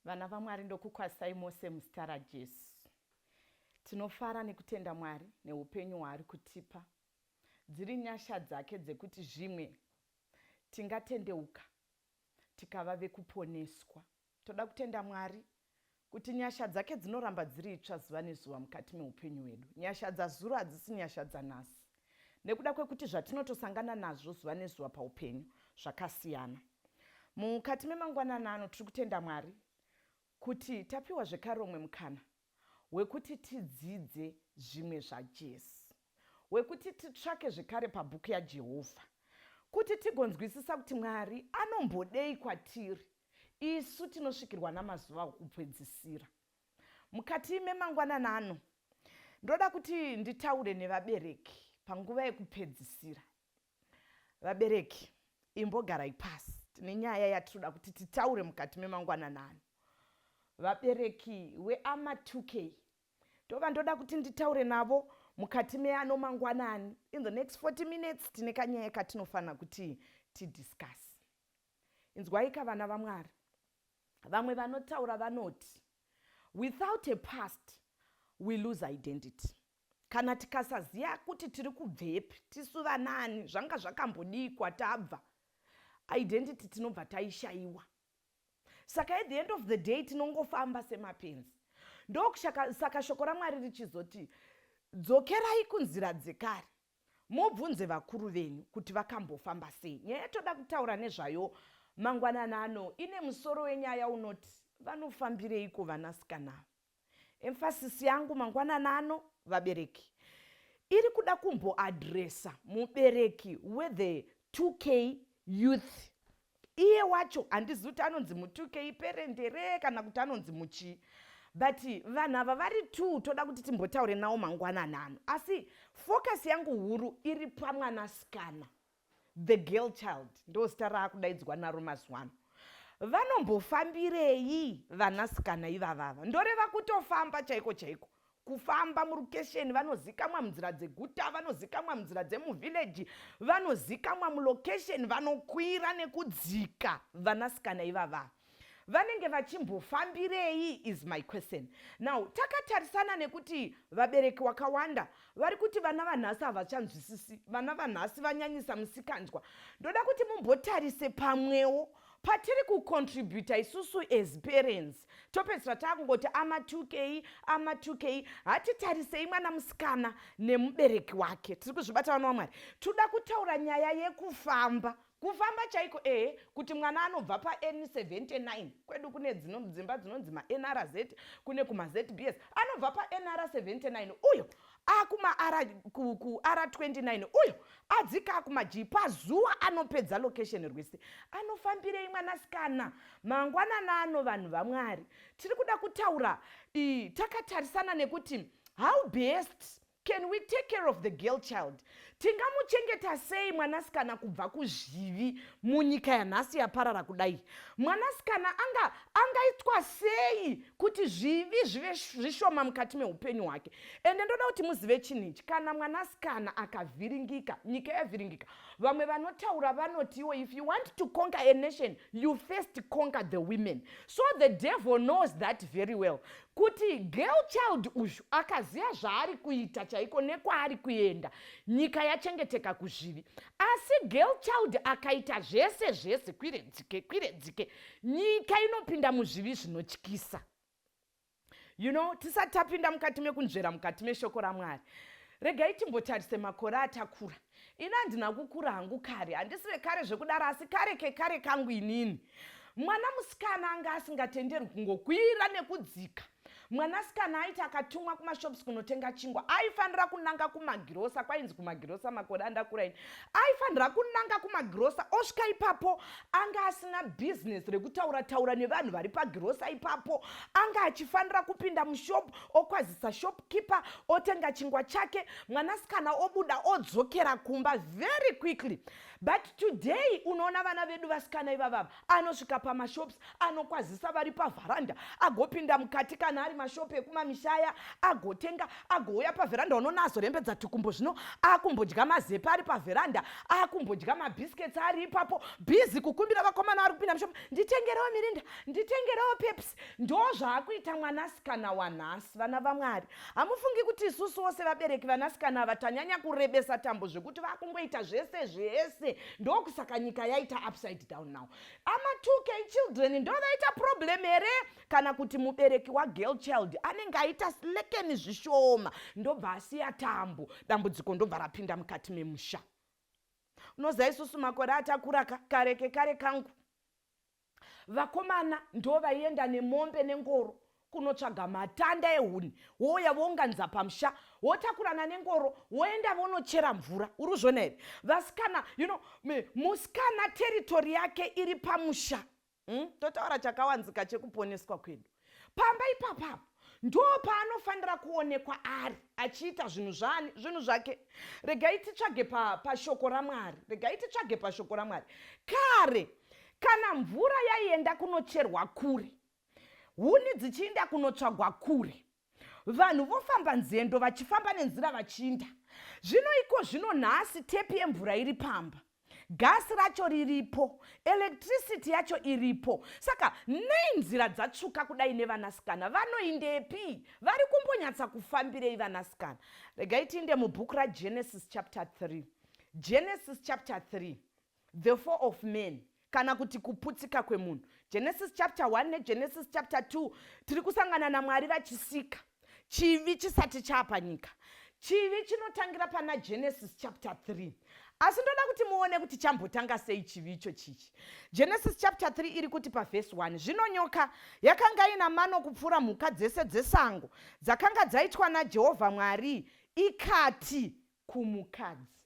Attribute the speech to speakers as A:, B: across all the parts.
A: Vana vaMwari, ndokukwazisai mose muzita raJesu. Tinofara nekutenda Mwari neupenyu hwaari kutipa. Dziri nyasha dzake dzekuti zvimwe tingatendeuka tikava vekuponeswa. Toda kutenda Mwari kuti nyasha dzake dzinoramba dziri itsva zuva nezuva mukati meupenyu hwedu. Nyasha dzazuro hadzisi nyasha dzanhasi nekuda kwekuti zvatinotosangana nazvo zuva nezuva paupenyu zvakasiyana. Mukati memangwanani ano tiri kutenda Mwari kuti tapiwa zvekare umwe mukana wekuti tidzidze zvimwe zvaJesu, wekuti titsvake zvekare pabhuku yaJehovha kuti tigonzwisisa kuti Mwari anombodei kwatiri isu tinosvikirwa namazuva okupedzisira. Mukati memangwanani ano ndoda kuti nditaure nevabereki panguva yekupedzisira. Vabereki, imbogarai pasi, tine nyaya yatinoda kuti titaure mukati memangwanani ano. Vabereki weama 2K ndova ndoda kuti nditaure navo mukati meano mangwanani. In the next 40 minutes tine kanyaya katinofanira kuti tidiscuss. Inzwaika vana vaMwari, vamwe vanotaura vanoti without a past we lose identity. Kana tikasaziva kuti tiri kubvepi, tisu vanaani, zvanga zvakambodii kwatabva, identity tinobva taishaiwa. Saka at the end of the day tinongofamba semapenzi. Ndokusaka shoko raMwari richizoti dzokerai kunzira dzekare mubvunze vakuru venyu kuti vakambofamba sei. Nyaya yatoda kutaura nezvayo mangwanani ano ine musoro wenyaya unoti vanofambireiko vanasikana ava. Emphasis yangu mangwanani ano vabereki iri kuda kumboadresa mubereki wethe 2K youth. Iye wacho handizivi kuti anonzi mu2K parent here kana kuti anonzi muchii, but vanhu ava vari two toda kuti timbotaure navo mangwanani ano. Asi focus yangu huru iri pamwanasikana, the girl child, ndo zita raakudaidzwa naro mazuva ano. Vanombofambirei vanasikana ivavava? Ndoreva kutofamba chaiko chaiko, kufamba murukesheni. Vanozikamwa munzira dzeguta, vanozikamwa munzira dzemuvhileji, vanozikamwa mulocation, vanokwira nekudzika. Vanasikana ivavava vanenge vachimbofambirei is my question now. Takatarisana nekuti vabereki wakawanda vari kuti vana vanhasi havachanzwisisi, vana vanhasi vanyanyisa musikanzwa. Ndoda kuti mumbotarise pamwewo patiri kucontributa isusu as parents, topedzisira taakungoti ama 2K, ama 2K. Hatitarisei mwana musikana nemubereki wake. Tiri kuzvibata, vana vaMwari? Toda kutaura nyaya yekufamba, kufamba chaiko, ehe, kuti mwana anobva paN79. Kwedu kune dzimba dzinonzi maNRZ, kune kumaZBS. Anobva paNR79 uyo akuma kuR29, uyo adzika akumaG. Pazuva anopedza location rwese. Anofambirei mwanasikana mangwanana ano? Vanhu vaMwari, tiri kuda kutaura takatarisana nekuti how best can we take care of the girl child? Tingamuchengeta sei mwanasikana kubva kuzvivi munyika yanhasi yaparara kudai? Mwanasikana anga angaitwa sei kuti zvivi zvive zvishoma mukati meupenyu hwake? Ende ndoda kuti muzive chinhu ichi: kana mwanasikana akavhiringika, nyika yavhiringika. Vamwe vanotaura vanotiwo if you want to conquer a nation, you first conquer the women. So the devil knows that very well, kuti girl child uyu akaziva zvaari kuita chaiko nekwaari kuenda, nyika yachengeteka kuzvivi. Asi girl child akaita zvese zvese, kwire dzike, kwire dzike, nyika inopinda muzvivi zvinotyisa. Tisati tapinda mukati mekunzvera mukati meshoko raMwari, regai timbotarise makore atakura. Ini handina kukura hangu kare, handisi vekare zvekudaro, asi kare kekare kangu inini, mwana musikana anga asingatenderwi kungokwira nekudzika. Mwanasikana aiti akatumwa kumashops kunotenga chingwa, aifanira kunanga kumagirosa. Kwainzi kumagirosa makore andakura ini. Aifanira kunanga kumagirosa, osvika ipapo anga asina bhizinesi rekutaura taura nevanhu vari pagirosa ipapo. Anga achifanira kupinda mushop, okwazisa shopkeeper, otenga chingwa chake, mwanasikana obuda, odzokera kumba very quickly. But today unoona vana vedu vasikana ivavava anosvika pamashops, anokwazisa vari pavharanda, agopinda mukati kana ari mashopu ekumamishaya, agotenga, agouya pavheranda. Unoona azorembedza tukumbo, zvino akumbodya mazepe ari pavheranda, akumbodya mabiscuits ari ipapo, busy kukumbira vakomana vari kupinda mushopu, "Nditengerewo Mirinda, nditengerewo Pepsi." Ndo zvaakuita mwanasikana wanhasi. Vana vaMwari, hamufungi kuti isusuwo sevabereki vanasikana ava tanyanya kurebesa tambo zvekuti vakungoita zvese zvese? Ndokusaka nyika yaita upside down now. Ama 2K children ndo vaita problem here, kana kuti mubereki wagirl child anenge aita slekeni zvishoma, ndobva asiya tambo, dambudziko ndobva rapinda mukati memusha? Unoziva, isusu makore atakura kare kekare kangu, vakomana ndo vaienda nemombe nengoro kunotsvaga matanda ehuni, wouya vounganidza pamusha, wotakurana nengoro, woenda vonochera mvura. Uri kuzviona here? Vasikana, musikana territory yake iri pamusha. Totaura chakawanzika chekuponeswa kwedu. Pamba ipapapo ndo paanofanira kuonekwa ari achiita zvinhu zvani, zvinhu zvake. Regai titsvage pashoko raMwari, regai titsvage pashoko raMwari. Kare kana mvura yaienda kunocherwa kure, huni dzichiinda kunotsvagwa kure, vanhu vofamba nzendo, vachifamba nenzira vachiinda. Zvino iko zvino nhasi tepi yemvura iri pamba, gasi racho riripo, electricity yacho iripo. Saka nei nzira dzatsvuka kudai nevanasikana? Vanoindepi? Vari kumbonyatsa kufambirei vanasikana? Regai tiinde mubhuku raGenesis chapter 3. Genesis chapter 3, the fall of man, kana kuti kuputsika kwemunhu. Genesis chapter 1 neGenesis chapter 2 tiri kusangana naMwari vachisika, chivi chisati chaapanyika. Chivi chinotangira pana Genesis chapter 3, asi ndoda kuti muone kuti chambotanga sei chivi icho chichi. Genesis chapter 3 iri kuti pavhesi 1, "Zvino nyoka yakanga ina mano kupfuura mhuka dzese dzesango dzakanga dzaitwa naJehovha Mwari, ikati kumukadzi,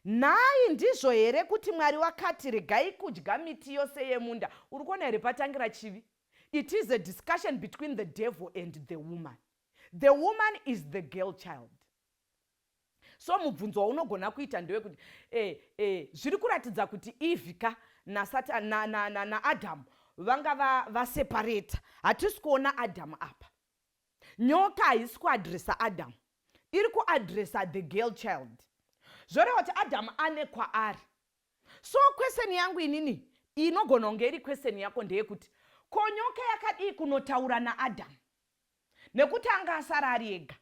A: 'Nhai, ndizvo here kuti Mwari wakati, Regai kudya miti yose yemunda?'" Uri kuona here patangira chivi? It is a discussion between the devil and the woman. The woman is the girl child. So mubvunzo waunogona kuita ndewekuti zviri kuratidza kuti Eve ka naAdhamu na, na, na, na vanga vaseparata. Hatisi kuona Adhamu apa. Nyoka haisi kuadresa Adhamu, iri kuadresa the girl child. Zvoreva kuti Adhamu ane kwaari. So question yangu inini, inogona kunge iri question yako, ndeyekuti ko nyoka yakadii kunotaura naAdhamu, nekuti anga asara ari ega?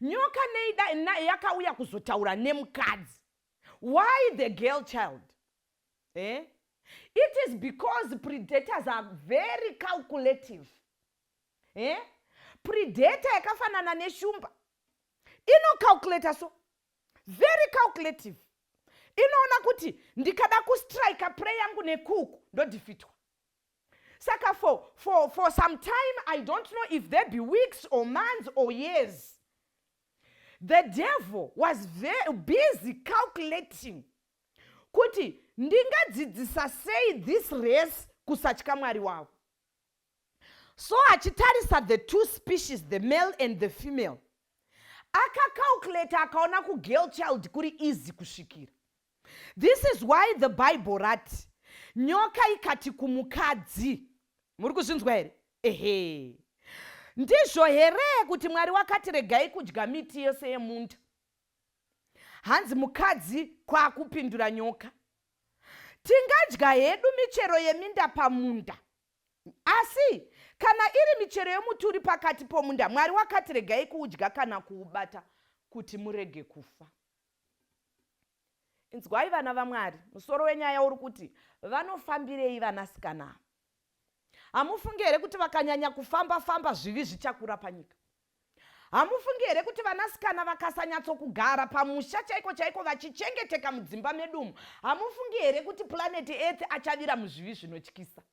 A: Nyoka neida yakauya kuzotaura nemukadzi. Why the girl child, eh? It is because predators are very calculative, eh? Predator yakafanana neshumba inocalculata, so very calculative. Inoona kuti ndikada kustrika prey yangu nekuku, ndodefeatwa. Saka for some time, I don't know if there be weeks or months or years, the devil was very busy calculating kuti ndingadzidzisa sei this race kusatya Mwari wavo. So achitarisa the two species, the male and the female, akacalculata, akaona kugirl child kuri easy kusvikira. This is why the Bible rati, "Nyoka ikati kumukadzi." Muri kuzvinzwa here? Ehe. "Ndizvo here kuti Mwari wakati, Regai kudya miti yose yemunda?" Hanzi mukadzi kwaakupindura nyoka, "Tingadya hedu michero yeminda pamunda, asi kana iri michero yomuti uri pakati pomunda, Mwari wakati, Regai kuudya kana kuubata, kuti murege kufa." Inzwai, vana vaMwari, musoro wenyaya uri kuti vanofambirei vanasikana? Hamufungi here kuti vakanyanya kufamba famba, zvivi zvichakura panyika? Hamufungi here kuti vanasikana vakasanyatsokugara pamusha chaiko chaiko, vachichengeteka mudzimba medumu, hamufungi here kuti planet Earth achavira muzvivi zvinotyisa?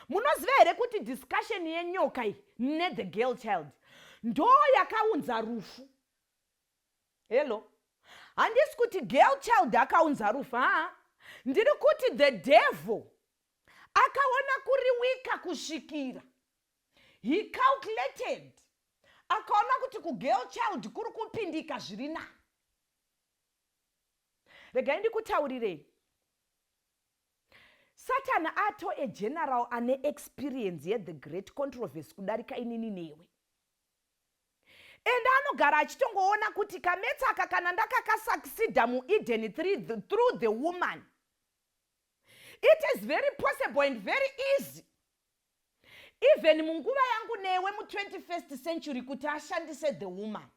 A: Munoziva here kuti discussion yenyoka iyi nethe girl child ndo yakaunza rufu? Hello, handisi kuti girl child akaunza rufu, haa, ndiri kuti the devil akaona kuriwika kusvikira. He calculated, akaona kuti kugirl child kuri kupindika zviri nani. Regai ndikutaurirei. Satani ato a general ane experience yethe great controversy kudarika inini newe. Ende anogara achitongoona kuti kametsa aka kana ndakakasucceeda muEden through the woman, it is very possible and very easy even munguva yangu newe mu21st century kuti ashandise the woman.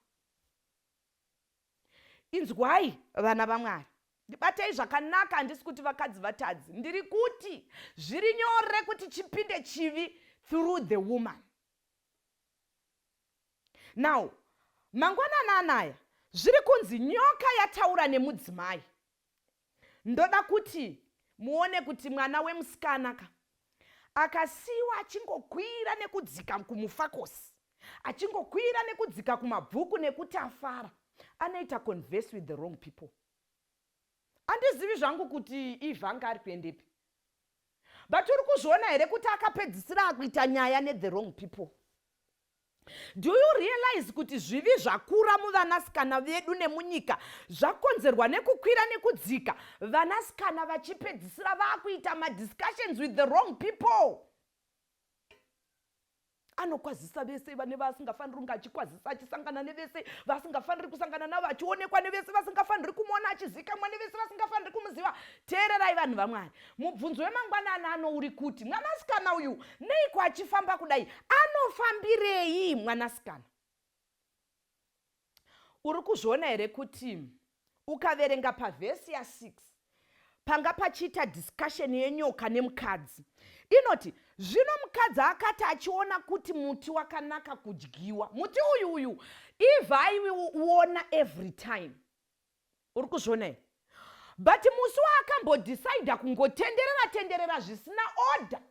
A: Inzwai vana vaMwari, ndibatei zvakanaka. Handisi kuti vakadzi vatadzi, ndiri kuti zviri nyore kuti chipinde chivi through the woman. Now mangwanani anaya zviri kunzi nyoka yataura nemudzimai. Ndoda kuti muone kuti mwana wemusikana ka akasiyiwa achingokwira nekudzika kuMufakose, achingokwira nekudzika kumabhuku nekuti afara, anoita converse with the wrong people. Handizivi zvangu kuti Eve anga ari kuendepi, but uri kuzviona here kuti akapedzisira akuita nyaya nethe wrong people? Do you realize kuti zvivi zvakura muvanasikana vedu nemunyika zvakonzerwa nekukwira nekudzika, vanasikana vachipedzisira vaakuita madiscussions with the wrong people? Anokwazisa vese vane vaasingafaniri kunge achikwazisa, achisangana nevese vasingafaniri kusangana navo, achionekwa nevese vasingafaniri kumuona, achizikamwa nevese vasingafaniri kumuziva. Teererai, vanhu vaMwari, mubvunzo wemangwanani ano uri kuti mwanasikana uyu neiko achifamba kudai? Anofambirei mwanasikana? Uri kuzviona here kuti ukaverenga pavhesi ya6 panga pachiita discussion yenyoka nemukadzi, inoti, "Zvino mukadzi akati achiona kuti muti wakanaka kudyiwa." Muti uyu Eva aiuona every time. Uri kuzviona here? But musi waakambodecida kungotenderera tenderera zvisina order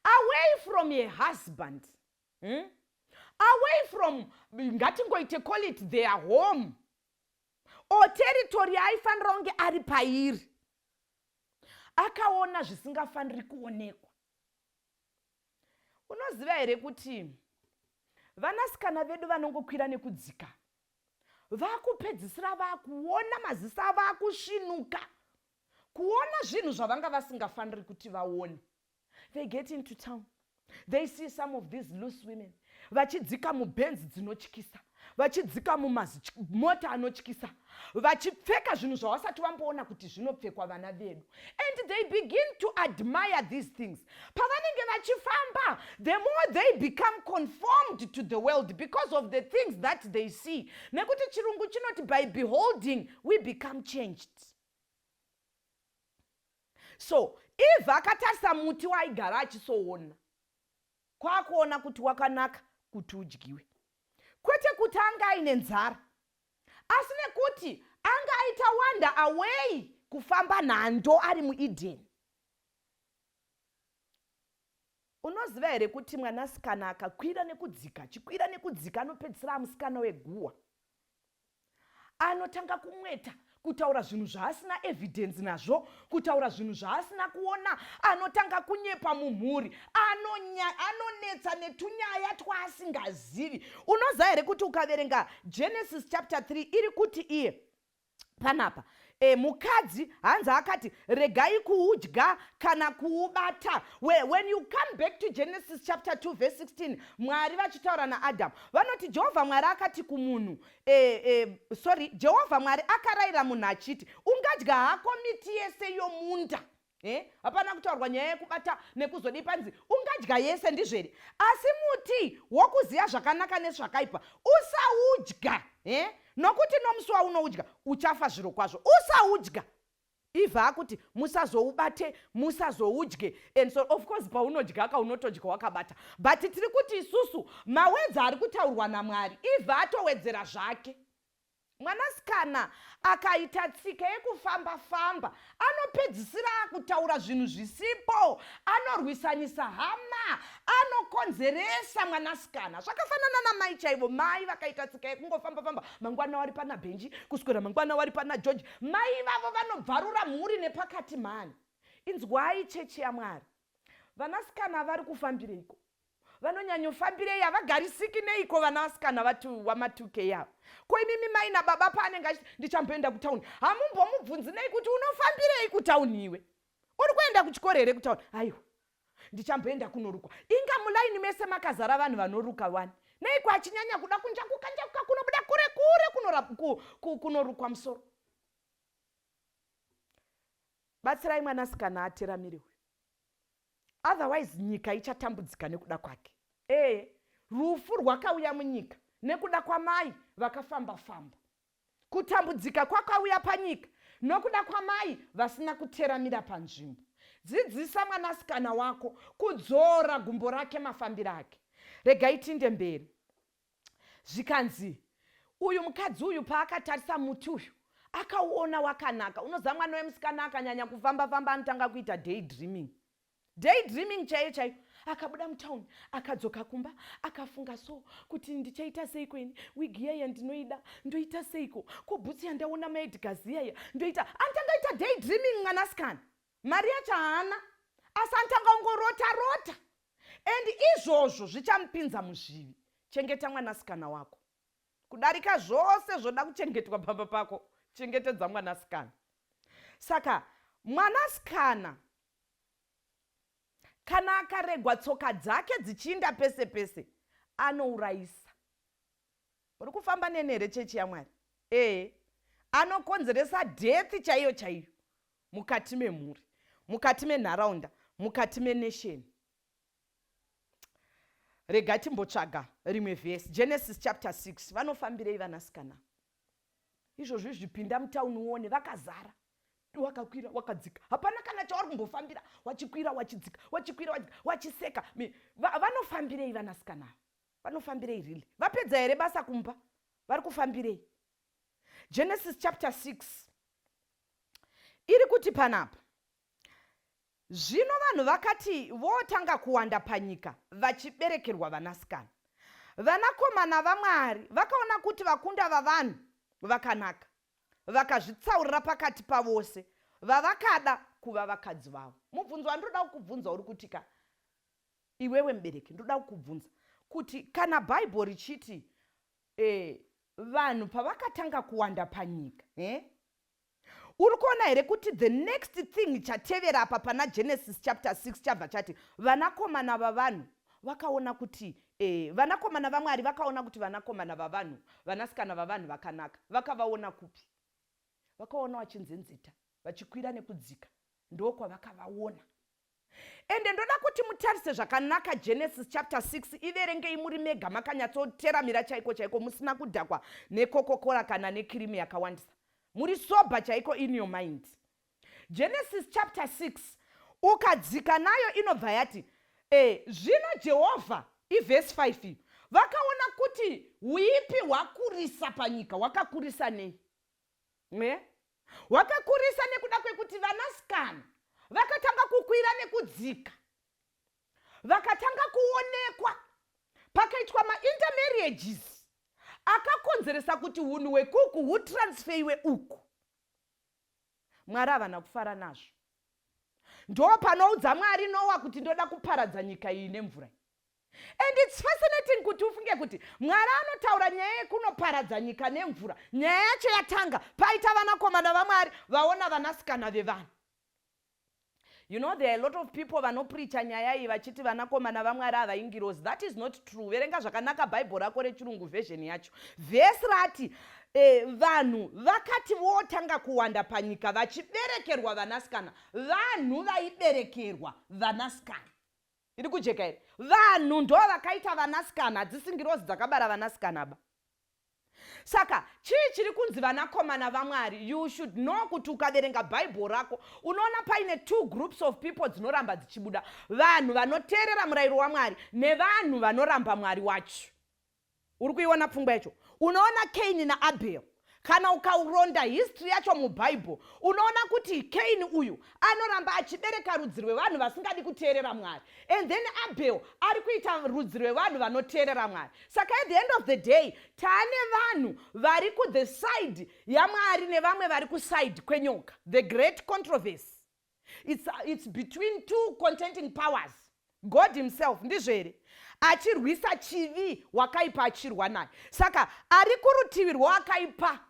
A: away from a husband, Away from, ngatingoite call it their home or territory yaaifanira kunge ari pairi, akaona zvisingafaniri kuonekwa. Unoziva here kuti vanasikana vedu vanongokwira nekudzika vakupedzisira vakuona, maziso avo akusvinuka kuona zvinhu zvavanga vasingafaniri kuti vaone? They get into town, they see some of these loose women vachidzika muBenz dzinotyisa, vachidzika mumazimota anotyisa, vachipfeka zvinhu zvavasati vamboona kuti zvinopfekwa, vana vedu, and they begin to admire these things. Pavanenge vachifamba, the more they become conformed to the world because of the things that they see, nekuti chirungu chinoti, "By beholding we become changed." So Eva akatarisa muti waaigara achisoona, kwakuona kuti wakanaka kuti udyiwe. Kwete kuti anga aine nzara, asi nekuti anga aita wander away, kufamba nhando ari muEden. Unoziva here kuti mwanasikana akakwira nekudzika, achikwira nekudzika, anopedzisira amusikana weguhwa? Anotanga kumweta, kutaura zvinhu zvaasina evidence nazvo, kutaura zvinhu zvaasina kuona. Anotanga kunyepa mumhuri, anonetsa netunyaya twaasingazivi. Unoziva here kuti ukaverenga Genesis chapter 3, iri kuti iye panapa mukadzi hanzi akati, "Regai kuudya kana kuubata." When you come back to Genesis chapter 2 verse 16, Mwari vachitaura naAdhamu vanoti, "Jehovha Mwari akati kumunhu," sorry, "Jehovha Mwari akarayira munhu achiti, 'Ungadya hako miti yese yomunda.'" Hapana kutaurwa nyaya yekubata nekuzodii, panzi ungadya yese, ndizvere? "Asi muti wokuziva zvakanaka nezvakaipa usaudya, Nokuti nomusi waunoudya uchafa zviro kwazvo. Usaudya." Eva akuti musazoubate, musazoudye. And so of course paunodya ka, unotodya wakabata, but tiri kuti isusu mawedza ari kutaurwa naMwari, Eva atowedzera zvake. Mwanasikana akaita tsika yekufamba famba anopedzisira akutaura zvinhu zvisipo, anorwisanisa hama, anokonzeresa mwanasikana. Zvakafanana namai chaivo. Mai vakaita tsika yekungofamba famba, mangwana wari pana Benji, kuswera mangwana wari pana George, mai vavo vanobvarura mhuri nepakati mhani. Inzwai, chechi yaMwari, vanasikana vari kufambireiko? Vanonyanyofambirei? Havagarisiki neiko vana vasikana wama2K ava? Ko imimi mai nababa, paanenge achiti, "Ndichamboenda kutauni," hamumbomubvunzi nei kuti, "Unofambirei kutauni iwe? Uri kuenda kuchikoro here kutauni?" "Aiwa, ndichamboenda kunorukwa." Inga mulaini mese makazara vanhu vanoruka wani. Neiko achinyanya kuda kunjakuka njakuka kunobuda kure kure kunorukwa musoro? Batsirai mwanasikana ateramire uyu, otherwise nyika ichatambudzika nekuda kwake. Ee, rufu rwakauya munyika nekuda kwamai vakafamba famba. Kutambudzika kwakauya panyika nokuda kwamai vasina kuteramira panzvimbo. Dzidzisa mwanasikana wako kudzora gumbo rake, mafambiro ake. Regai tinde mberi. Zvikanzi uyu mukadzi uyu paakatarisa muti uyu, akauona wakanaka. Unoziva, mwana wemusikana akanyanya kufamba famba anotanga kuita day dreaming, day dreaming chaiyo chaiyo. Akabuda mutauni, akadzoka kumba, akafunga so kuti, "Ndichaita seiko ini? Wigi yaya ndinoida, ndoita seiko? Ko bhutsu yandaona maEdgars yaya ndoita?" Anotanga ita day dreaming mwanasikana. Mari yacho haana, asi anotanga kungorota rota, and izvozvo zvichamupinza muzvivi. Chengeta mwanasikana wako. Kudarika zvose zvoda kuchengetwa pamba pako, chengetedza mwanasikana. Saka mwanasikana kana akaregwa tsoka dzake dzichiinda pese pese, anourayisa. Uri kufamba nene here, chechi yaMwari? Ee, anokonzeresa death chaiyo chaiyo mukati memhuri, mukati menharaunda, mukati menation. Rega timbotsvaga rimwe vhesi, Genesis chapter 6. Vanofambirei vanasikana izvozvo? Zvipinda mutauni uone vakazara, wakakwira, wakadzika, hapana kana chauri kumbofambira, wachikwira, wachidzika, wachikwira, wachiseka. Vanofambirei vanasikana ava? Vanofambirei really? Vapedza here basa kumba? Vari kufambirei? Genesis chapter 6 iri kuti panapa, "Zvino vanhu vakati votanga kuwanda panyika vachiberekerwa vanasikana, vanakomana vaMwari vakaona kuti vakunda vavanhu vakanaka, vakazvitsaurira pakati pavose vavakada kuva vakadzi vavo." Mubvunzo wandoda kukubvunza uri kuti ka, iwewe mubereki, ndoda kukubvunza kuti kana Bhaibheri richiti vanhu pavakatanga kuwanda panyika, Uri kuona here kuti the next thing chatevera apa pana Genesis chapter 6 chabva chati vanakomana vavanhu vakaona kuti vanakomana vaMwari vakaona kuti vanakomana vavanhu, vanasikana vavanhu vakanaka? Vakavaona kupi? Vakaona vachinzenzeta, vachikwira nekudzika. Ndokwavakavaona. Ende ndoda kuti mutarise zvakanaka Genesis chapter 6. Iverengei muri mega, makanyatsoteramira chaiko chaiko, musina kudhakwa neCoca-Cola kana nekirimu yakawandisa, muri sober chaiko in your mind. Genesis chapter 6, ukadzika nayo, inobva yati zvino Jehovha, ivhesi 5 iyi, vakaona kuti uipi hwakurisa panyika. Hwakakurisa nei? Ne hwakakurisa nekuda kwekuti vanasikana vakatanga kukwira nekudzika, vakatanga kuonekwa, pakaitwa maintermarriages akakonzeresa kuti unhu hwekuku hutransfeiwe uku. Mwari havana kufara nazvo. Ndo panoudza Mwari Noa kuti, "Ndoda kuparadza nyika iyi nemvura." And it's fascinating kuti ufunge kuti Mwari anotaura nyaya yekunoparadza nyika nemvura, nyaya yacho yatanga paita vanakomana vaMwari vaona vanasikana vevanhu. There are a lot of people vanopreacha nyaya iyi vachiti vanakomana vaMwari havaingirozi. That is not true. Verenga zvakanaka Bhaibheri rako rechirungu version yacho. Vhesi rati vanhu vakati votanga kuwanda panyika vachiberekerwa vanasikana. Vanhu vaiberekerwa vanasikana. Iri kujeka here? Vanhu ndo vakaita vanasikana, hadzisi ngirozi dzakabara vanasikana ba. Saka chii chiri kunzi vanakomana vaMwari? You should know kuti ukaverenga Bhaibheri rako, unoona paine two groups of people dzinoramba dzichibuda: vanhu vanoteerera murayiro waMwari nevanhu vanoramba Mwari wacho. Uri kuiona pfungwa yacho? Unoona Kaini naAbhel. Kana ukauronda history yacho muBhaibheri, unoona kuti Kaini uyu anoramba achibereka rudzi rwevanhu vasingadi kuteerera Mwari, and then Abel ari kuita rudzi rwevanhu vanoteerera Mwari. Saka at the end of the day, taane vanhu vari kuthe side yaMwari nevamwe vari kuside kwenyoka. The great controversy, it's between two contending powers. God himself, ndizvo here? Achirwisa chivi, wakaipa achirwa naye. Saka ari kurutivi rwewakaipa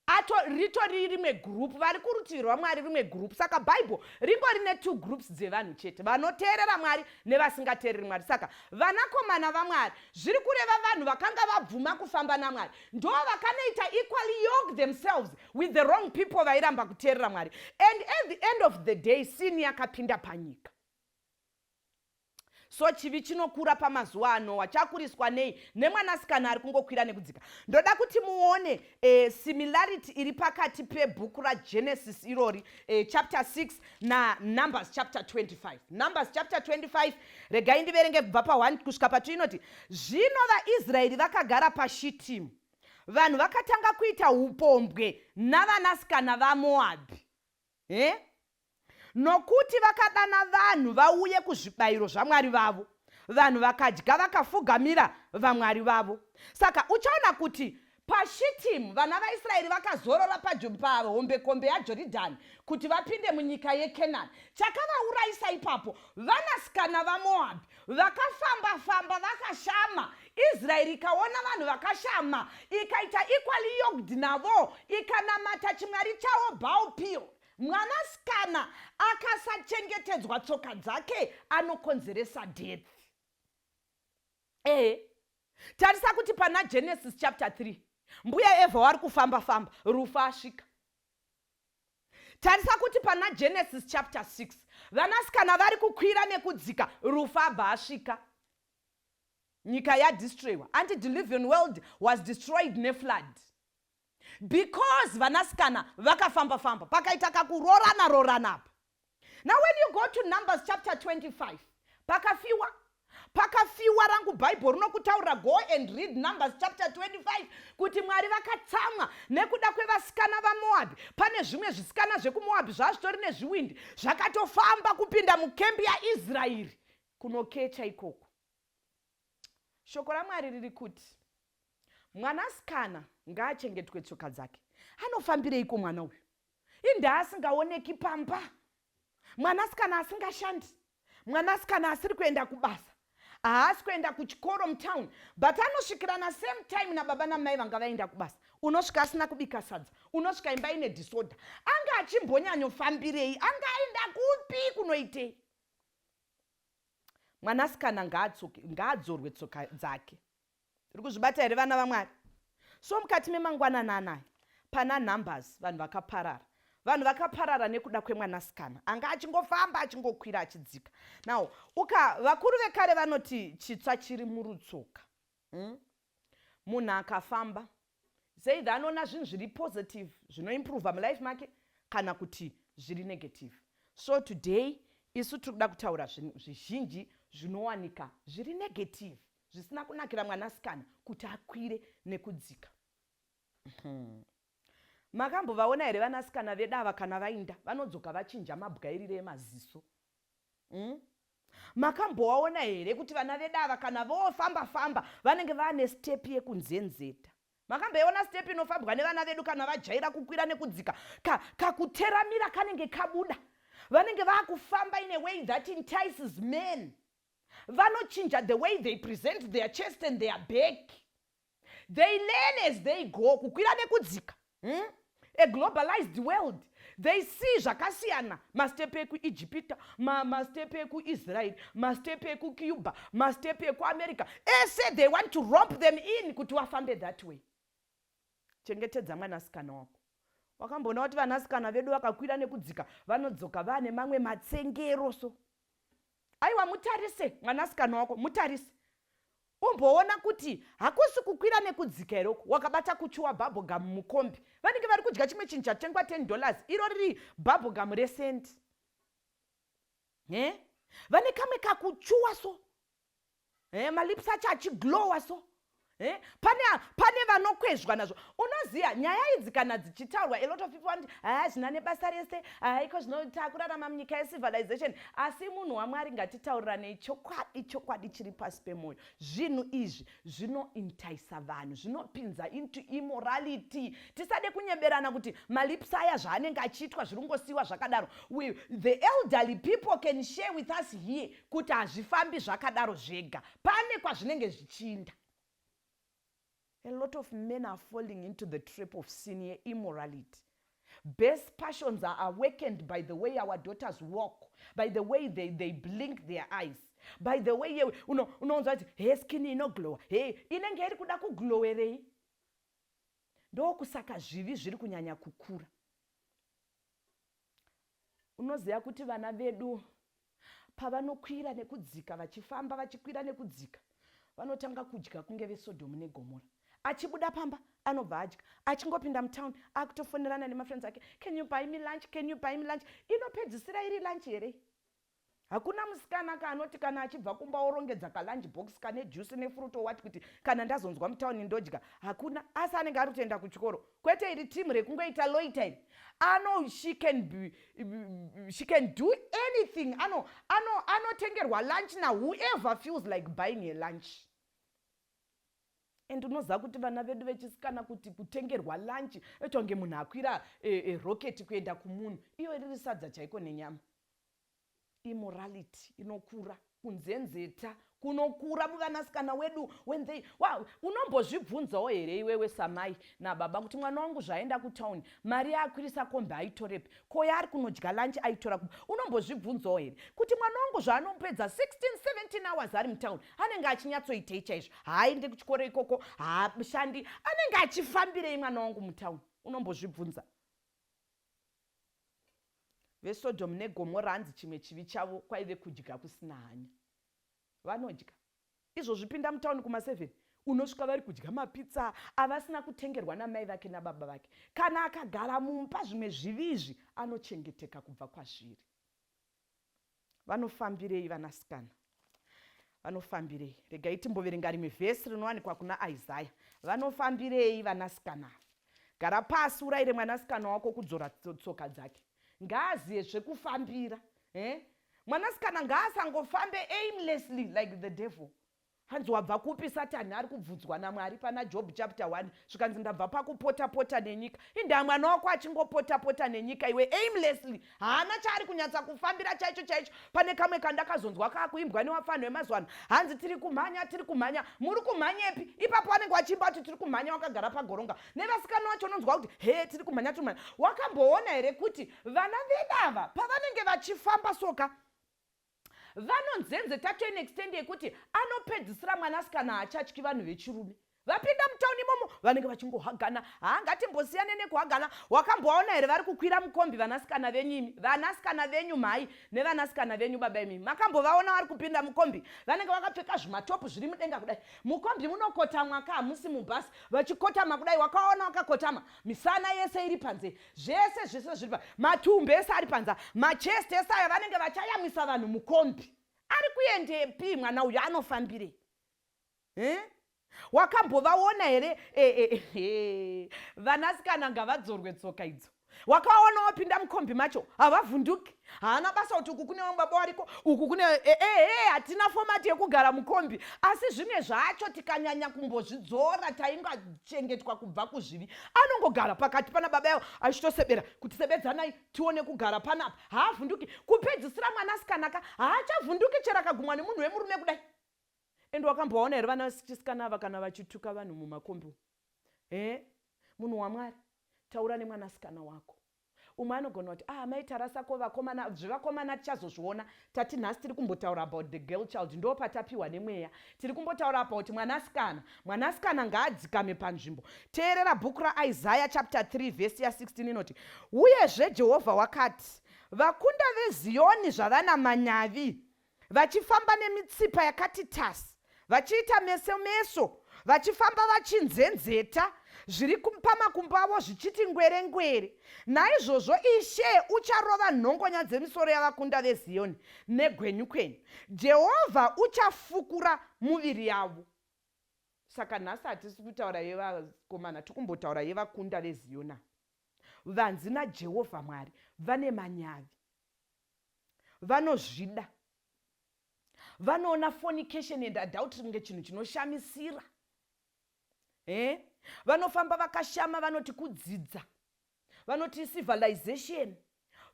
A: ato ritori rimwe group, vari kurutivi rwaMwari rimwe group. Saka Bhaibheri ringori netwo groups dzevanhu chete, vanoteerera Mwari nevasingateereri Mwari. Saka vanakomana vaMwari zviri kureva vanhu vakanga vabvuma kufamba naMwari, ndo vakanoita equally yoke themselves with the wrong people vairamba kuteerera Mwari. And at the end of the day, sin yakapinda panyika. So chivi chinokura pamazuva aNoa chakuriswa nei? Nemwanasikana ari kungokwira nekudzika. Ndoda kuti muone similarity iri pakati pebhuku raGenesis irori, chapter 6, naNumbers chapter 25. Numbers chapter 25, regai ndiverenge kubva pa1 kusvika pa2. Inoti, "Zvino vaIsraeri vakagara paShitimu. Vanhu vakatanga kuita upombwe navanasikana vaMoabhi, eh? Nokuti vakadana vanhu vauye kuzvibayiro zvamwari vavo. Vanhu vakadya vakafugamira vamwari vavo." Saka uchaona kuti paShitimu vana vaIsraeri vakazorora pahombekombe yaJoridhani kuti vapinde munyika yeKenani. Chakavaurayisa ipapo, vanasikana vaMoabhi vakafamba-famba vakashama. Israeri ikaona vanhu vakashama, ikaita equally yoked navo, ikanamata chimwari chavo Baal Peor. Mwanasikana akasachengetedzwa tsoka dzake anokonzeresa death. Ehe, tarisa kuti pana Genesis chapter 3, mbuya Evha wari kufamba-famba, rufu asvika. Tarisa kuti pana Genesis chapter 6, vanasikana vari kukwira nekudzika, rufu abva asvika, nyika yadestroywa. Antediluvian world was destroyed neflood because vanasikana vakafamba-famba, pakaita kakurorana rorana apa. Now when you go to Numbers chapter 25, pakafiwa, pakafiwa. Rangu Bhaibheri rinokutaurira, go and read Numbers chapter 25, kuti Mwari vakatsamwa nekuda kwevasikana vaMoabhi. Pane zvimwe zvisikana zvekuMoabhi zvazvitori nezviwindi, zvakatofamba kupinda mukembi yaIsraeri kunokecha ikoko. Shoko raMwari riri kuti mwanasikana ngaachengetwe tsoka dzake. Anofambireiko mwana uyu? Indaa asingaoneki pamba, mwanasikana asingashandi, mwanasikana asiri kuenda kubasa, haasi kuenda kuchikoro mutown, but anosvikirana same time nababa namai vanga vaenda kubasa. Unosvika asina kubika sadza, unosvika imba ine disorder. Anga achimbonyanyofambirei? Anga aenda kupi? Kunoitei? Mwanasikana ngaadzorwe tsoka dzake. Iri kuzvibata here, vana vaMwari? So mukati memangwanani anaya, pana Numbers, vanhu vakaparara. Vanhu vakaparara nekuda kwemwanasikana anga achingofamba, achingokwira, achidzika. Now uka vakuru vekare vanoti chitsva chiri murutsoka, Munhu akafamba seithe anoona zvinhu zviri positive zvinoimprova mulife make kana kuti zviri negative. So today isu tiri kuda kutaura zvizhinji zvinowanika zviri negative, zvisina kunakira mwanasikana kuti akwire nekudzika. Makambovaona here vanasikana vedu ava? Kana vainda, vanodzoka vachinja mabwairire emaziso? Makambovaona here kuti vana vedu ava kana vofamba-famba vanenge vaane step yekunzenzeta? Makamboiona step inofambwa nevana vedu kana vajaira kukwira nekudzika? Kakuteramira kanenge kabuda, vanenge vaakufamba in a way that entices men. Vanochinja the way they present their chest and their back. They learn as they go kukwira nekudzika, A globalized world, they see zvakasiyana, mastepe ekuIjipita, mastepe ekuIsraeri, mastepe ekuCuba, mastepe ekuAmerica ese. They want to romp them in kuti vafambe that way. Chengetedza mwanasikana wako. Wakamboona kuti vanasikana vedu vakakwira nekudzika vanodzoka vaane mamwe matsengero? So aiwa, mutarise mwanasikana wako, mutarise, umboona kuti hakusi kukwira nekudzika here uku. Wakabata kuchuwa bubblegum mukombi, vanenge vari kudya chimwe chinhu chatengwa $10, iro riri bubblegum resendi. E vane kamwe kakuchuwa, so malips acho achiglowa. So Eh? Pane, pane vanokwezvwa nazvo. Unoziva nyaya idzi kana dzichitaurwa, a lot of people vanoti haya zvina nebasa rese, haiko zvino takurarama munyika yecivilization. Asi munhu waMwari, ngatitauriranei chokwadi, chokwadi chiri pasi pemwoyo. Zvinhu izvi zvinointaisa vanhu, zvinopinza into immorality. Tisade kunyeberana kuti malips aya zvaanenge achiitwa zviri kungosiyiwa zvakadaro. The elderly people can share with us here kuti hazvifambi zvakadaro zvega, pane kwazvinenge zvichiinda. A lot of men are falling into the trap of sin yeimmorality. Base passions are awakened by the way our daughters walk, by the way they blink their eyes, by the way unounzwa kuti he skin inoglowa, he inenge iri kuda kuglowerei. Ndokusaka zvivi zviri kunyanya kukura. Unoziva kuti vana vedu pavanokwira nekudzika, vachifamba vachikwira nekudzika, vanotanga kudya kunge veSodhomu neGomora. Achibuda pamba anobva adya, achingopinda mutauni akutofonerana nemafriends ake, "Can you buy me lunch? Can you buy me lunch?" Inopedzisira iri lunch here? Hakuna musikana kaanoti kana achibva kumba orongedza kalunch box kane juice nefruit, owati kuti kana ndazonzwa mutauni ndodya. Hakuna. Asi anenge ari kutoenda kuchikoro, kwete iri timu rekungoita loiter iri. Ano she can do anything. Anotengerwa lunch nawhoever feels like buying a lunch. And unoziva kuti vana vedu vechisikana, kuti kutengerwa lunch etonge munhu akwira rocket kuenda kumunhu, iyo riri sadza chaiko nenyama. Immorality inokura, kunzenzeta kunokura muvanasikana wedu when they wow. Unombozvibvunzawo here iwewe samai nababa kuti mwana wangu zvaenda kutauni, mari yaakwirisa kombi aitorepi? Ko yaari kunodya lunch aitora kuba? Unombozvibvunzawo here kuti mwana wangu zvaanopedza 16 17 hours ari mutauni, anenge achinyatsoitei chaizvo? Haaende kuchikoro ikoko, haashandi, anenge achifambirei mwana wangu mutauni? Unombozvibvunza? VeSodhomu neGomora, hanzi chimwe chivi chavo kwaive kudya kusina hanya. Vanodya izvozvi, pinda mutauni kuma7, unosvika vari kudya mapizza avasina kutengerwa namai vake nababa vake. Kana akagara mumba, zvimwe zvivi izvi anochengeteka kubva kwazviri. Vanofambirei vanasikana? Vanofambirei? Regai timboverenga rimwe vhesi rinowanikwa kuna Isaya. Vanofambirei vanasikana? Gara pasi, urayire mwanasikana wako kudzora tsoka dzake. Ngaaziye zvekufambira, eh? Mwanasikana ngaasangofambe aimlessly like the devil. Hanzi, "Wabva kupi?" Satani ari kubvunzwa naMwari pana Job chapter 1, zvikanzi, "Ndabva pakupota pota nenyika." Indaa mwana wako achingopota pota nenyika iwe aimlessly, haana chaari kunyatsa kufambira chaicho chaicho. Pane kamwe kandakazonzwa kaakuimbwa newafanhu wemazuva ano, hanzi, "Tiri kumhanya, tiri kumhanya." Muri kumhanyepi ipapo? Vanenge vachiimba kuti tiri kumhanya wakagara pagoronga. Nevasikana vacho unonzwa kuti, "He, tiri kumhanya, tiri kumhanya." Wakamboona here kuti vana vedava pavanenge vachifamba soka vanonzenzeta to an extent yekuti anopedzisira mwanasikana haachatyi vanhu vechirume? Vapinda mutauni imomo vanenge vachingohagana. Haangatimbosiyane nekuhagana. Wakambovaona here vari kukwira mukombi vanasikana venyu imi, vanasikana venyu mhai nevanasikana venyu baba imi? Makambovaona vari kupinda mukombi? Vanenge vakapfeka zvimatopu zviri mudenga kudai. Mukombi munokotamwa ka, hamusi mubhasi, vachikotama kudai. Wakaona wakakotama, misana yese iri panze, zvese zvese zviri pa matumbu ese ari panze, machest ese aya. Vanenge vachayamwisa vanhu mukombi. Ari kuendepi mwana uyu? Anofambirei, eh? Wakambovaona here e, e, vanasikana ngavadzorwe tsoka idzo. Wakaona wapinda mukombi macho, havavhunduki, haana basa kuti uku kune vamwe baba variko, uku kune ehe. Hatina format yekugara mukombi, asi zvimwe zvacho tikanyanya kumbozvidzora taingachengetwa kubva kuzvivi. Anongogara pakati pana baba yavo achitosebera kuti, "Sebedzanai tione kugara panapa." Haavhunduki. Kupedzisira mwanasikana ka haachavhunduki chero akagumwa nemunhu wemurume kudai. Ende wakambovaona here vana vachisikana ava kana vachituka vanhu mumakombi? E munhu waMwari, taura nemwanasikana wako. Umwe anogona kuti, "Ah, mai tarasako vakomana." Zvevakomana tichazozviona. Tati nhasi tiri kumbotaura about the girl child, ndo patapiwa nemweya. Tiri kumbotaura about mwanasikana. Mwanasikana ngaadzikame panzvimbo. Teerera bhuku raIsaya chapter 3 vhesi ya16, inoti, "Uyezve Jehovha wakati, vakunda veZiyoni zvavana manyavi, vachifamba nemitsipa yakati tasi, vachiita meso meso, vachifamba vachinzenzeta, zviri pamakumbo avo zvichiti ngwere ngwere. Naizvozvo Ishe ucharova nhongonya dzemisoro yavakunda veZiyoni negwenyukwenyu. Jehovha uchafukura muviri yavo." Saka nhasi hatisi kutaura yevakomana, tikumbotaura yevakunda veZiyona. Vanzi naJehovha Mwari vane manyavi, vanozvida, vanoona fornication and adultery kunge chinhu chinoshamisira. Eh? Vanofamba vakashama, vanoti kudzidza, vanoti civilization,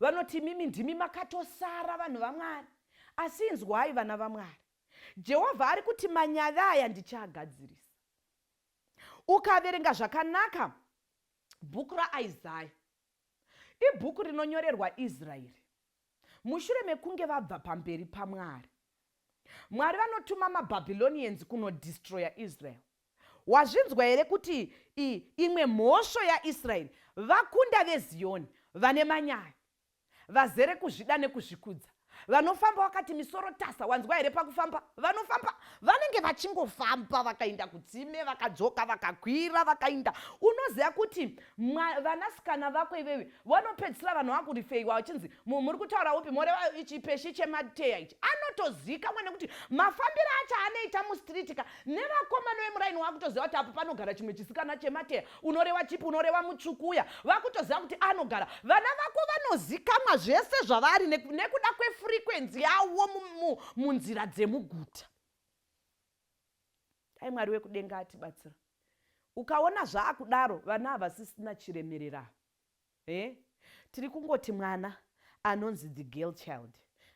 A: vanoti imimi ndimi makatosara vanhu vaMwari. Asi inzwai vana vaMwari, Jehovha ari kuti manyavi aya ndichaagadzirisa. Ukaverenga zvakanaka bhuku raIsaya, ibhuku rinonyorerwa Israeri mushure mekunge vabva pamberi paMwari. Mwari vanotuma maBabylonians kunodestroya Israel. Wazvinzwa here kuti imwe mhosvo yaIsraeri, vakunda veZiyoni vane manyavi, vazere kuzvida nekuzvikudza, vanofamba vakati misoro tasa. Wanzwa here pakufamba? Vanofamba vanenge vachingofamba, vakaenda kutsime, vakadzoka, vakakwira, vakainda. Unoziva kuti vanasikana vako ivewe vanopedzisira vanhu vakurifeiwa vachinzi, "Muri kutaura upi? Moreva ichi peshi chemateya ichi?" Anotozikamwa nekuti mafambiro acho anoita mustreet ka, nevakomana vemuraini vakutoziva kuti apo panogara chimwe chisikana chemateya. Unoreva chipi? Unoreva mutsvuku uya? Vakutoziva kuti anogara. Vana vako vanozikamwa zvese zvavari nekuda kwefrequency yavo munzira dzemuguta. Dai Mwari wekudenga atibatsira. Ukaona zvaakudaro, vana havasisina chiremerera. Tiri kungoti mwana anonzi the girl child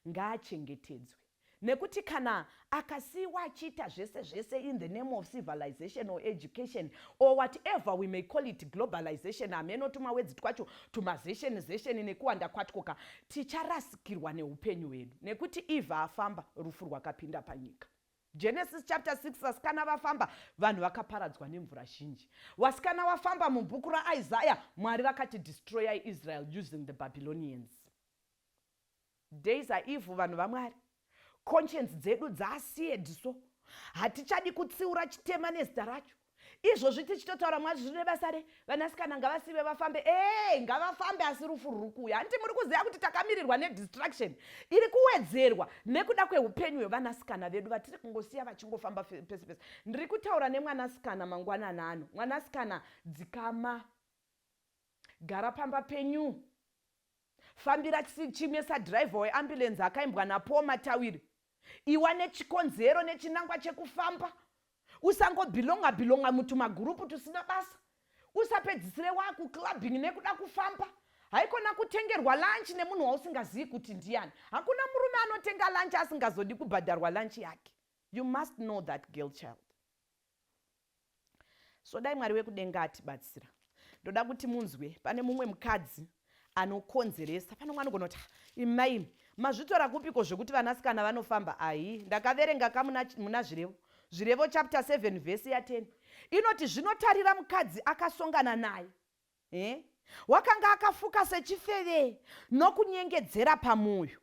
A: ngaachengetedzwe, nekuti kana akasiyiwa achiita zvese zvese in the name of civilization or education or whatever we may call it, globalization, hameno tumawedzi twacho, tumazation zation nekuwanda kwatwoka, ticharasikirwa neupenyu hwedu. Nekuti Eva afamba, rufu rwakapinda panyika. Genesis chapter 6, vasikana vafamba, vanhu vakaparadzwa nemvura zhinji. Vasikana vafamba, mubhuku raIsaya Mwari vakati destroyai Israel using the Babylonians. Days are evil, vanhu vaMwari. Conscience dzedu dzaseared, so hatichadi kutsiura chitema nezita racho. Izvozvi tichitotaura, Mwari, zvine basa re vanasikana ngavasive vafambe. Ee, ngavafambe, asi rufu ruri kuuya. Handiti muri kuziva kuti takamirirwa nedestruction iri kuwedzerwa nekuda kweupenyu hwevanasikana vedu vatiri kungosiya vachingofamba pese pese? Ndiri kutaura nemwanasikana mangwanani ano. Mwanasikana, dzikama, gara pamba penyu, fambira chimwe sadhiraivha weambulance akaimbwa naPaul Matawiri. Iwa nechikonzero nechinangwa chekufamba. Usangobhilonga bhilonga mutumagurupu tusina basa. Usapedzisire wakuclubbing nekuda kufamba. Haikona kutengerwa lunch nemunhu wausingazivi kuti ndiani. Hakuna murume anotenga lunch asingazodi kubhadharwa lunch yake. You must know that, girl child. So dai Mwari wekudenga atibatsira. Ndoda kuti munzwe, pane mumwe mukadzi anokonzeresa. Pane mumwe anogona kuti, "Imaimi mazvitora kupiko zvekuti vanasikana vanofamba?" Ai, ndakaverenga kamuna muna Zvirevo, Zvirevo chapter 7 vhesi ya10, inoti, "Zvinotarira mukadzi akasongana naye, eh? Wakanga akafuka sechifeve nokunyengedzera pamwoyo.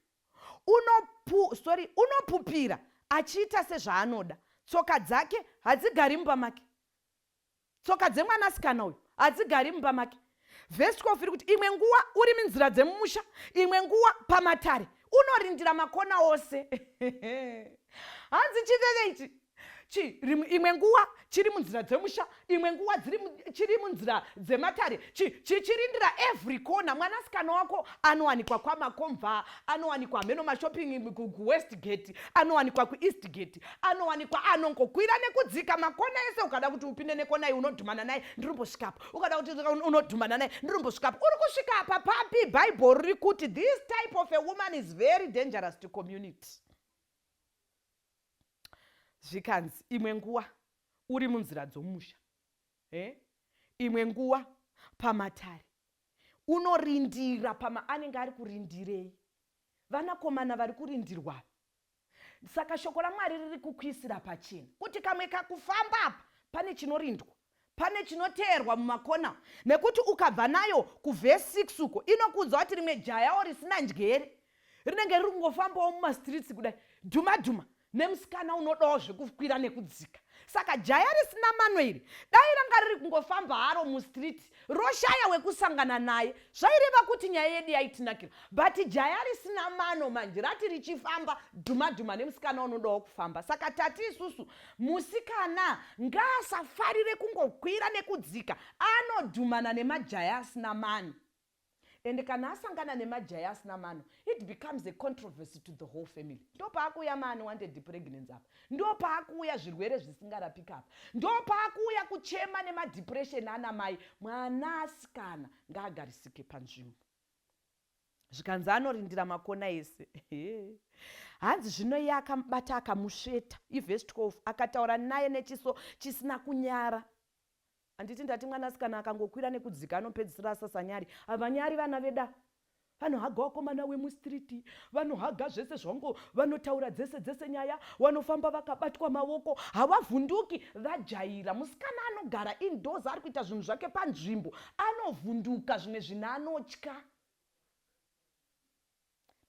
A: Unopu, sorry, unopupira achiita sezvaanoda. Tsoka dzake hadzigari mumba make." Tsoka dzemwanasikana uyu hadzigari mumba make. Vhesi 12 iri kuti, "Imwe nguva uri munzira dzemumusha, imwe nguva pamatare, unorindira makona ose." Hanzi chiveve ichi imwe nguva chiri munzira dzemusha, imwe nguva chiri munzira dzematare, chichirindira every corner. Mwanasikana wako anowanikwa kwamakomva, anowanikwa hameno mashopping kuWest Gate, anowanikwa kuEast Gate, anowanikwa, anongokwira nekudzika makona ese. Ukada kuti upinde nekona iyi, unodhumana naye, "Ndirimbosvikapo." Ukada kuti unodhumana naye, "Ndirimbosvikapo." Uri kusvika apa papi? Bhaibheri riri kuti this type of a woman is very dangerous to community. Zvikanzi, imwe nguva uri munzira dzomusha, eh? Imwe nguva pamatare, unorindira pama. Anenge ari kurindirei? Vanakomana vari kurindirwa. Saka shoko raMwari riri kukuisira pachena kuti kamwe kakufamba apa pane chinorindwa, pane chinoteerwa mumakona. Nekuti ukabva nayo kuvhesi 6 uko, inokuudza kuti rimwe jayawo risina njere rinenge riri kungofambawo mumastreets kudai, dhuma dhuma nemusikana unodawo zvekukwira nekudzika. Saka jaya risina mano iri dai ranga riri kungofamba haro mustreet roshaya wekusangana naye, zvaireva kuti nyaya yedu yaitinakira. But jaya risina mano manje rati richifamba dhuma dhuma nemusikana unodawo kufamba. Saka tati isusu musikana ngaasafarire kungokwira nekudzika, anodhumana nemajaya asina mano. And kana asangana nemajaya asina mano, it becomes a controversy to the whole family. Ndopaakuuya maunwanted pregnancy apa, ndopaakuuya zvirwere zvisingarapiki apa, ndopaakuuya kuchema nemadepression ana mai. Mwana asikana ngaagarisike panzvimbo. Zvikanzi anorindira makona ese. Hanzi zvino iye akamubata akamusveta. Ivhesi 12, akataura naye nechiso chisina kunyara. Handiti ndati mwanasikana akangokwira nekudzika anopedzisira asasanyari. Havanyari vana veda. Vanohaga vakomana wemustreet, vanohaga zvese zvango, vanotaura dzese dzese nyaya, vanofamba vakabatwa mavoko, havavhunduki, vajaira. Musikana anogara indoors ari kuita zvinhu zvake panzvimbo, anovhunduka zvimwe zvinhu anotya.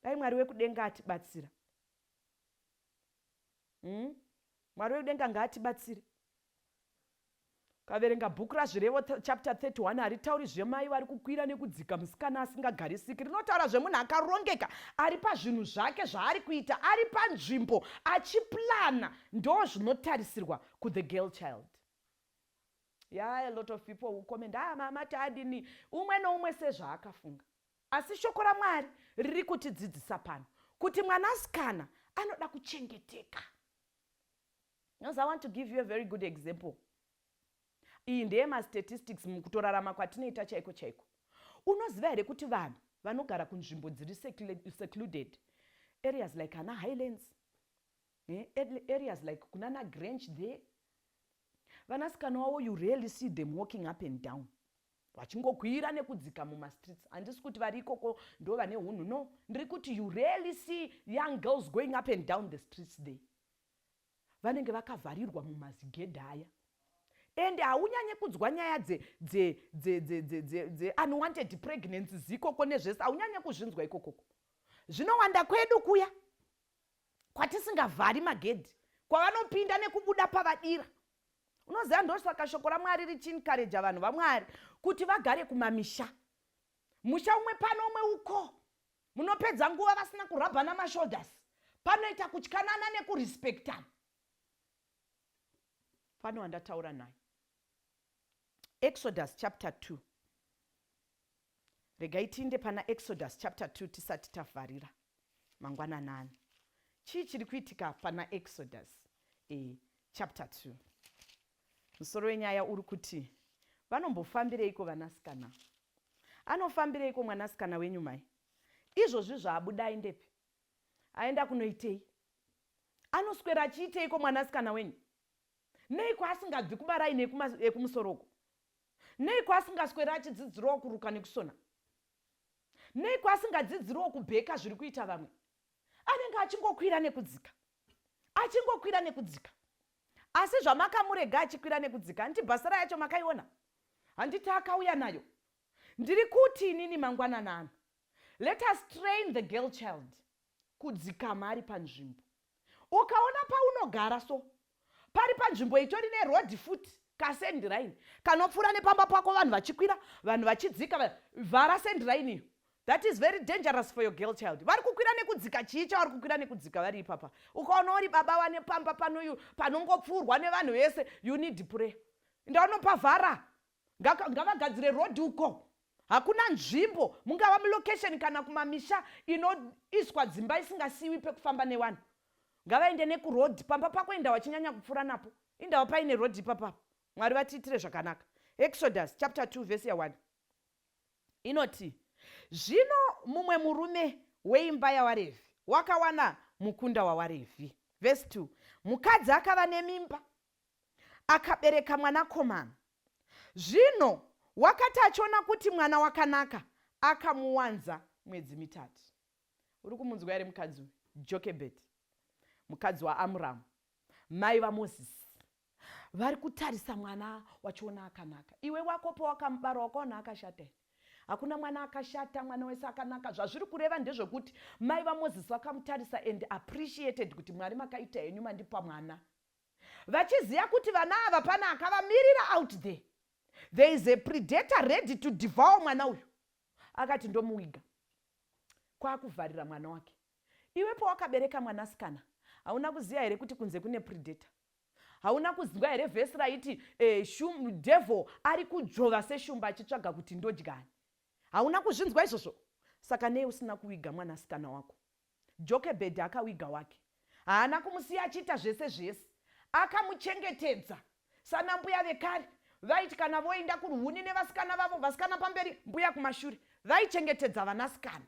A: Dai Mwari wekudenga atibatsira. Mwari wekudenga ngaatibatsire. Ukaverenga bhuku raZvirevo chapter 31 haritauri zvemai vari kukwira nekudzika musikana asingagarisiki. Rinotaura zvemunhu akarongeka ari pazvinhu zvake zvaari kuita ari panzvimbo achiplana. Ndo zvinotarisirwa kuthe girl child. Yeah, a lot of people will comment, ah, mama tadini. Umwe noumwe sezvaakafunga. Asi shoko raMwari riri kutidzidzisa pano kuti mwanasikana anoda kuchengeteka. Because I want to give you a very good example. Iyi ndeye mastatistics mukutorarama kwatinoita chaiko chaiko. Unoziva here kuti vanhu vanogara kunzvimbo dziri secluded areas like ana Highlands, areas like kunana Grange there, vanasikana wavo you rarely see them walking up and down vachingokwira nekudzika mumastreets. Handisi kuti vari ikoko ndo vane hunhu, no. Ndiri kuti you rarely see young girls going up and down the streets there. Vanenge vakavharirwa mumazigedhi aya, ende haunyanye kunzwa nyaya dzeunwanted pregnancies ikoko nezvese, haunyanye kuzvinzwa ikokoko. Zvinowanda kwedu kuya kwatisingavhari magedhi, kwavanopinda nekubuda pavadira. Unoziva, ndosaka shoko raMwari richiencouraja vanhu vaMwari kuti vagare kumamisha, musha umwe pano, umwe uko. Munopedza nguva vasina kurabhana mashoulders, panoita kutyanana nekurespectana. Pano wandataura naye, Exodus chapter 2. Regai tiinde pana Exodus chapter 2 tisati tavharira mangwananani. Chii chiri kuitika pana Exodus chapter 2? Musoro wenyaya uri kuti vanombofambireiko vanasikana? Anofambireiko mwanasikana wenyu mai? Izvozvi zvaabuda aendepi? Aenda kunoitei? Anoswera achiiteiko mwanasikana wenyu? Neiko asingabvi kumaraini ekumusoroko? Neiko asingaswera achidzidzirawo kuruka nekusona? Neiko asingadzidziriwo kubheka zviri kuita vamwe? Anenge achingokwira nekudzika, achingokwira nekudzika. Asi zvamakamurega achikwira nekudzika, handiti bhasara yacho makaiona? Handiti akauya nayo? Ndiri kuti inini mangwanana ano, let us train the girl child kudzikama ari panzvimbo. Ukaona paunogara so pari panzvimbo itori nerodhi futi, kasendiraini kanopfuura nepamba pako, vanhu vachikwira, vanhu vachidzika, vhara sendiraini iyo. That is very dangerous for your girl child. Vari kukwira nekudzika, chii chavari kukwira nekudzika vari ipapa? Ukaona uri baba vane pamba panoyu panongopfuurwa nevanhu vese, you need prayer. Ndaunopavhara, ngavagadzire rodhi uko. Hakuna nzvimbo, mungava mulocation kana kumamisha, inoiswa dzimba isingasiyiwi pekufamba nevanhu. Ngavaende nekurodhi pamba pako, indawa chinyanya kupfuura napo, indawa paine rodhi ipapapo. Mwari vatiitire zvakanaka. Exodus chapter 2 vhesi ya1 inoti, zvino mumwe murume weimba yawaRevhi wakawana mukunda wawaRevhi. Vhesi 2, mukadzi akava nemimba, akabereka mwanakomana. Zvino wakati achiona kuti mwana wakanaka, akamuwanza mwedzi 3. Uri kumunzwa here mukadzi uyu? Jokebet, mukadzi waAmuramu, mai vaMozisi, vari kutarisa mwana wachiona akanaka. Iwe wako pawakamubara wakaona akashata here? Hakuna mwana akashata, mwana wese akanaka. Zvazviri kureva ndezvekuti mai vaMozisi vakamutarisa and appreciated kuti Mwari makaita henyu, mandipa mwana. Vachiziva kuti vana ava pane akavamirira out there. There is a predator ready to devour mwana uyu. Akati ndomuwiga. Kwakuvharira mwana wake. Iwe pawakabereka mwanasikana hauna kuziva here kuti kunze kune predator? Hauna kuziva here vhesi raiti eh, shum, devil ari kudzvova seshumba achitsvaga kuti ndodyani? Hauna kuzvinzwa izvozvo? Saka nei usina kuwiga mwanasikana wako? Jokebhedhi akawiga wake. Haana kumusiya achiita zvese zvese. Akamuchengetedza. Sana mbuya vekare vaiti kana voenda kuruhuni nevasikana vavo, vasikana pamberi, mbuya kumashure. Vaichengetedza vanasikana.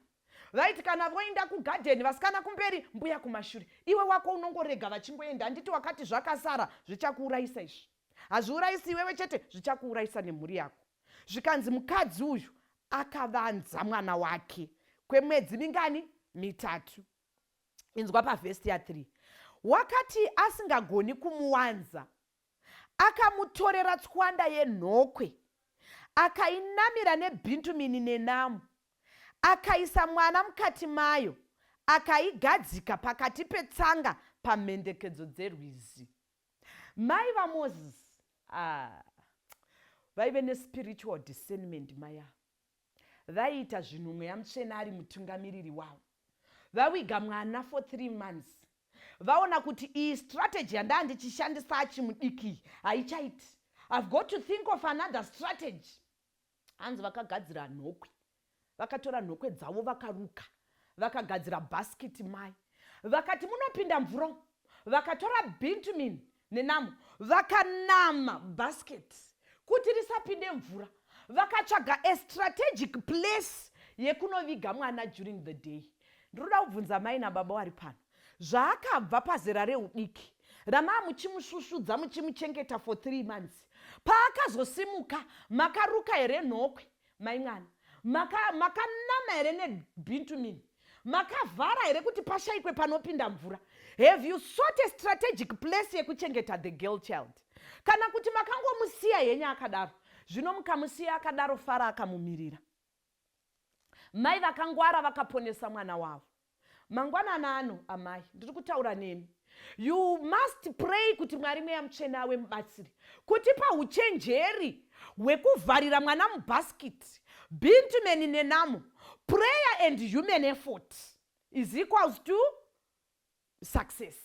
A: Vaiti kana voenda kugadheni, vasikana kumberi, mbuya kumashure. Iwe wako unongorega vachingoenda. Handiti wakati zvakasara zvichakuurayisa izvi? Hazviurayisi iwewe chete, zvichakuurayisa nemhuri yako. Zvikanzi mukadzi uyu akavanza mwana wake kwemwedzi mingani? Mitatu. Inzwa pavhesi ya3. Wakati asingagoni kumuwanza, akamutorera tswanda yenhokwe, akainamira nebhintumini nenamo, akaisa mwana mukati mayo, akaigadzika pakati petsanga pamhendekedzo dzerwizi. Mai vaMoses ah, vaive nespiritual discernment mai ava. Vaiita zvinhu Mweya Mutsvene ari mutungamiriri wavo. Vawiga mwana for 3 months. Vaona kuti iyi strategy yandaa ndichishandisa achimudiki iyi haichaiti. I've got to think of another strategy. Hanzi vakagadzira nhokwe. Vakatora nhokwe dzavo vakaruka. Vakagadzira bhasikiti mai. Vakati munopinda mvura umu. Vakatora bitumen nenamo vakanama basket kuti risapinde mvura. Vakatsvaga a strategic place yekunoviga mwana during the day. Ndinoda kubvunza mai nababa wari pano. Zvaakabva pazera reudiki ramaa muchimusvusvudza muchimuchengeta for 3 months. Paakazosimuka makaruka here nhokwe mai mwana? Makanama maka here nebitumen? Makavhara here kuti pashaikwe panopinda mvura? Have you sought a strategic place yekuchengeta the girl child? Kana kuti makangomusiya henyu akadaro? Zvino mukamusiya akadaro Fara akamumirira. Mai vakangwara vakaponesa mwana wavo. Mangwanani ano amai, ndiri kutaura nemi. You must pray kuti Mwari Mweya Mutsvene awe mubatsiri kutipa uchenjeri hwekuvharira mwana mubasket, bitumen nenamo. Prayer and human effort is equals to success.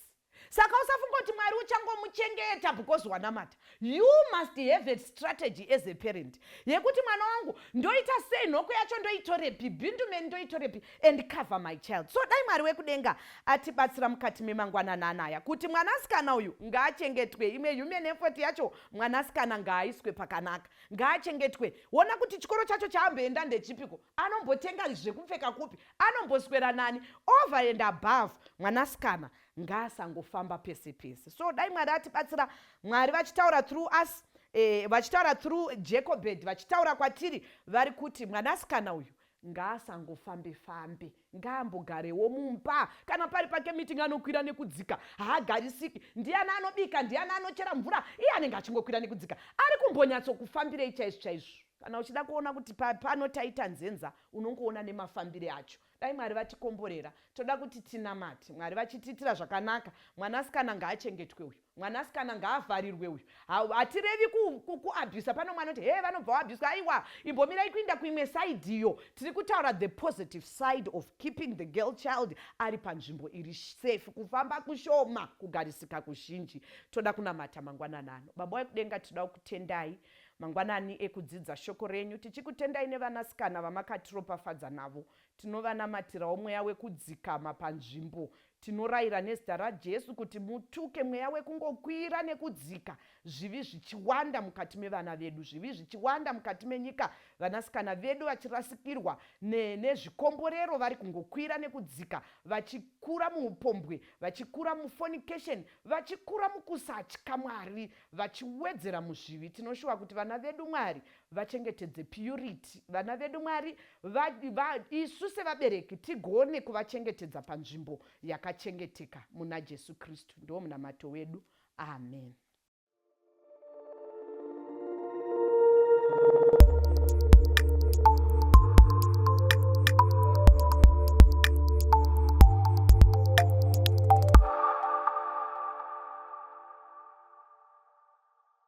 A: Saka usafunga kuti Mwari uchangomuchengeta because wanamata. You must have a strategy as a parent yekuti mwana wangu ndoita sei, nhoko yacho ndoitorepi, bitumen ndoitorepi, and cover my child. So dai Mwari wekudenga atibatsira mukati memangwanani anaya kuti mwanasikana uyu ngaachengetwe. Imwe human effort yacho, mwanasikana ngaaiswe pakanaka, ngaachengetwe. Wona kuti chikoro chacho chaamboenda ndechipiko, anombotenga zvekupfeka kupi, anomboswera nani. Over and above, mwanasikana ngaasangofamba pese pese. So dai Mwari atibatsira, Mwari vachitaura through us, vachitaura through Jacobed, vachitaura kwatiri, vari kuti mwanasikana uyu ngaasangofambe fambe, ngaambogarewo mumba. Kana pari pake meeting anokwira nekudzika, haagarisiki. Ndiani anobika, ndiani anochera mvura, iye anenge achingokwira nekudzika. Ari kumbonyatsokufambirei chaizvo chaizvo? Kana uchida kuona kuti pano taita nzenza, unongoona nemafambire acho. Dai Mwari vatikomborera. Toda kuti tinamate Mwari vachitiitira zvakanaka. Mwanasikana ngaachengetwe uyu, mwanasikana ngaavharirwe uyu. Hatirevi kuabhusa pano mwana kuti he vanobva waabhuswa. Aiwa, imbomirai kuinda kuimwe side iyo. Tiri kutaura the positive side of keeping the girl child ari panzvimbo iri safe, kufamba kushoma, kugarisika kuzhinji. Toda kunamata mangwanani ano. Baba wekudenga, tinoda kukutendai mangwanani ekudzidza shoko renyu, tichikutendai nevanasikana vamakatiropafadza navo. Tinovanamatirawo mweya wekudzikama panzvimbo. Tinorayira nezita raJesu kuti mutuke mweya wekungokwira nekudzika, zvivi zvichiwanda mukati mevana vedu, zvivi zvichiwanda mukati menyika, vanasikana vedu vachirasikirwa nezvikomborero, vari kungokwira nekudzika, vachikura muupombwe, vachikura mufornication, vachikura mukusatya Mwari, vachiwedzera muzvivi. Tinoshuwa kuti vana vedu Mwari vachengetedze purity, vana vedu Mwari isu sevabereki tigone kuvachengetedza panzvimbo yakachengeteka muna Jesu Kristu. Ndiwo munamato wedu. Amen.